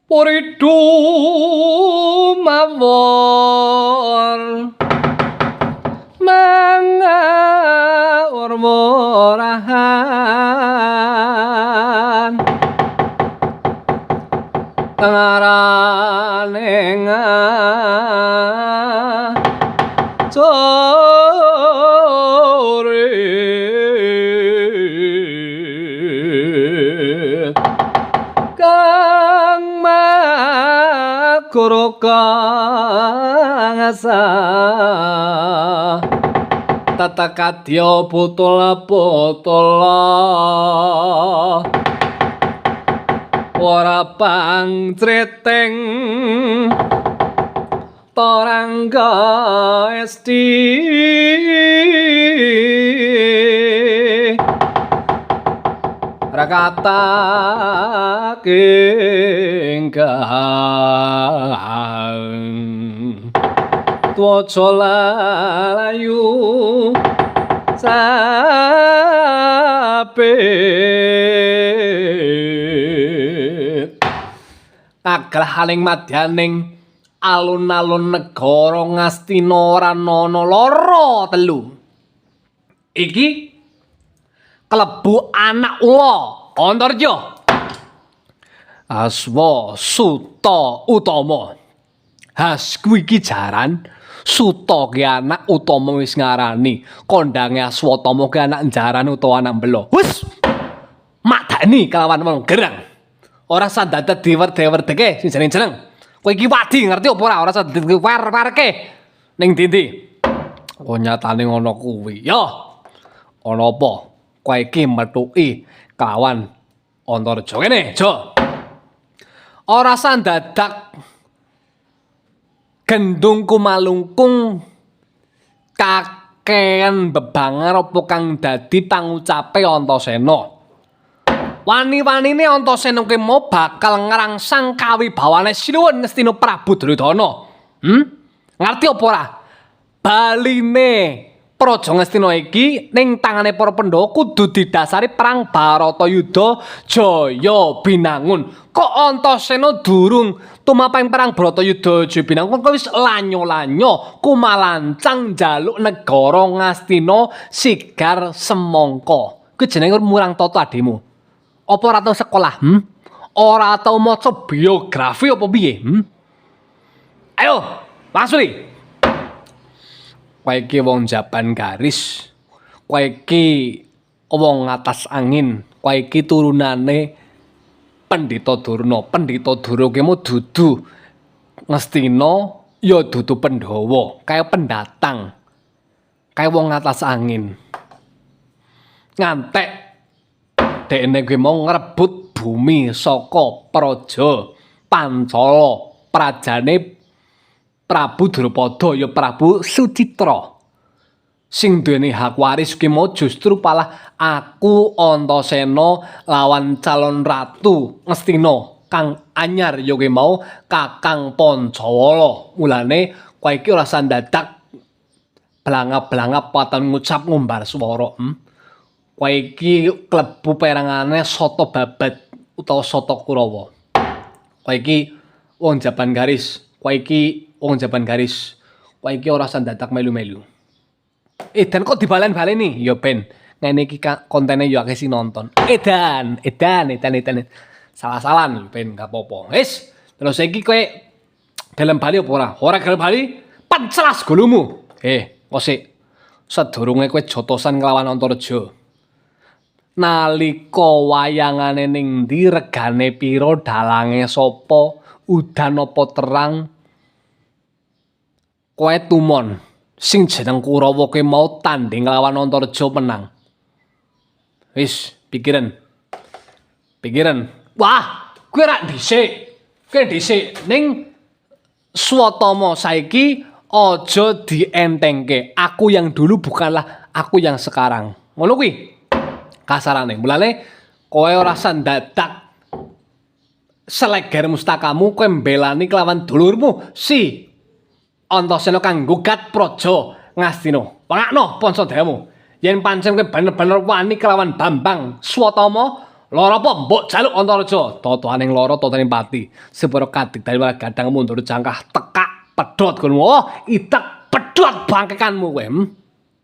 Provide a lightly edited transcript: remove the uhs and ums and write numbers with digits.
Puridu mawon mangawur murahan tengarane ngajore kang makuru kang asa tatakadya putul-putul ora pangcriteng torangga esti rakata kengkang tuwaca layu sapit kagrahaning madyaning alun-alun negara Ngastina ora ana loro telu. Iki klebu anak ula Antarja Aswa Suta Utama. Has kuwi iki jaran Suta ki anak Utama wis ngarani kondange Aswatama ki anak jaran utawa anak belo. Wis madani kelawan wong gerang. Ora sandadat diwerdhe-werdheke sing jeneng-jeneng. Kowe iki wadi ngerti apa ora? Ora sandadat diwer-werke ning ndi-ndi. Oh nyatane ngono kuwi. Yo. Ana apa? Kowe iki methuki kelawan Antareja kene, Jo. Ora sandadak gendung kumalungkung kakean bebangar apa kang dadi pangucape Antasena. Wani-wanine Antasena ki mau bakal ngrangsang kawibawane Sinuwun Ngastina Prabu Duryudana. Ngerti apa ora? Baline Praja Ngastina iki ning tangane para Pandhawa kudu didasari perang Baratayuda Jaya Binangun. Kok Antasena durung tumapeng perang Baratayuda Jaya Binangun kok wis lanyo-lanyo kumalancang njaluk negara Ngastina sigar semangka. Kuwi jenenge murang tata adhimu. Apa ora tau sekolah? Ora tau maca biografi apa piye? Ayo, langsung. Kowe iki wong jaban garis. Kowe iki wong atas angin. Kowe iki turunane Pendhita Durna. Pendhita Durna ki mau dudu Ngastina ya dudu Pandhawa, kaya pendatang. Kaya wong atas angin. Ngantek dekne kuwi mau ngrebut bumi saka Praja Pancala, prajane Prabu Drupada ya Prabu Sucitra. Sing duweni hak waris ki mau justru palah aku Antasena lawan calon ratu Ngastina kang anyar ya ki mau Kakang Pancawala. Mulane kowe iki ora sandadak blangap-blangap waton ngucap ngumbar swara. Kowe iki klebu perangane Sata Babat utawa Sata Kurawa. Kowe iki wong jaban garis, kowe iki wong jaban garis. Kowe iki ora sandadak melu-melu. Edan kok dibalen-baleni? Ya ben ngene iki kontene ya akeh sing nonton. Edan, edan, edan, edan. Salah-salan ben gak apa-apa. Wis, terus iki kowe gelem bali apa ora? Ora gelem bali, pencelas gulumu. Kok sik sedurunge kowe jotosan nglawan Antareja. Nalika wayangane ning ndi, regane pira, dalange sapa, udan apa terang, kowe tumon sing jeneng Kurawa kuwi mau tanding nglawan Antareja menang. Wis, pikiran. Pikiran. Wah, kuwi rak dhisik. Kuwi dhisik ning Swatama saiki aja dientengke. Aku yang dulu bukanlah aku yang sekarang. Ngono kuwi kasarane. Mulane kowe ora sandadak seleger mustakamu kowe mbelani kelawan dulurmu si Antasena kang nggugat Praja Ngastina. Wangakno ponsodayamu. Yen pancen kowe bener-bener wani kelawan Bambang Swatama, Lara apa mbok jaluk Antaraja? Totoaning lara totoaning pati. Separa kadigdayan gadang mundur jangkah tekak pedhot kono. Oh, itek pedhot bangkekanmu kowe.